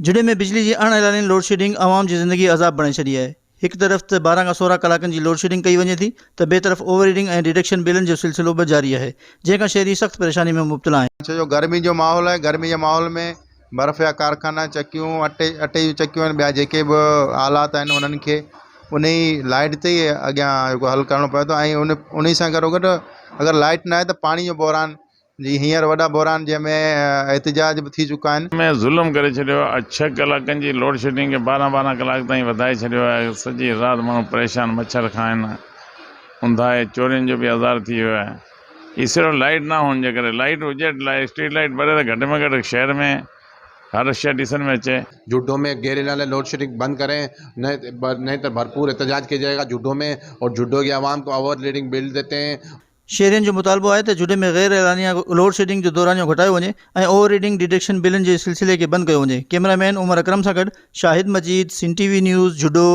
جهڏي ۾ بجلي جي اڻ اعلانيل لوڊشيڊنگ عوام جي زندگي عذاب بڻائي ڇڏي آهي. هڪ طرف ته 12 کان 16 ڪلاڪن جي لوڊشيڊنگ ڪئي وڃي ٿي ته ٻئي طرف اوور ريڊنگ ۽ ڊڊڪشن بلن جو سلسلو به جاري آهي، جنهن کان شهري سخت پريشاني ۾ مبتلا آهن. ڇو جو گرمي جو ماحول آهي، گرمي جي ماحول ۾ برف جا ڪارخانا، چڪيون، اٽي اٽي جون چڪيون آهن ٻيا جيڪي به آلات آهن انهن کي انهي لائيٽ تي ئي اڳيان جيڪو حل ڪرڻو پوي ٿو ۽ ان انهي سان گڏوگڏ اگر لائيٽ ناهي ته پاڻي جو بحران جي هينئر وڏا بحران جنهن ۾ احتجاج به ٿي چڪا آهن. ۾ ظلم ڪري ڇڏيو آهي ڇهه ڪلاڪن جي لوڊشيڊنگ کي 12 12 ڪلاڪ تائين وڌائي ڇڏيو آهي سڄي رات ماڻهو پريشان مڇر کائن اونداهي چورين جو به آزار ٿي ويو آهي هي صرف لائيٽ نه هئڻ جي ڪري لائيٽ هجي اسٽريٽ لائيٽ ٻري ته گهٽ ۾ گهٽ شهر ۾ هر شيء ڏسڻ ۾ اچي. جهوٽو ۾ غير اعلانيا لوڊ شيڊنگ بند ڪرين نهين ته ڀرپور احتجاج ڪيا جائي گا جهوٽو ۾ اور جهوٽو ڪي عوام ڪو اوور ليڊنگ بل ديتي هين. شهرين جو مطالبو آهي ته جهڏي ۾ غير اعلانيه لوڊشيڊنگ جو دورانيو گهٽايو وڃي ۽ اوور ريڊنگ ڊيڊڪشن بلن جي سلسلي کي بند ڪيو وڃي. ڪئميرا مين عمر اڪرم سان گڏ Shahid Majeed, Sindh T V news, Jhuddo.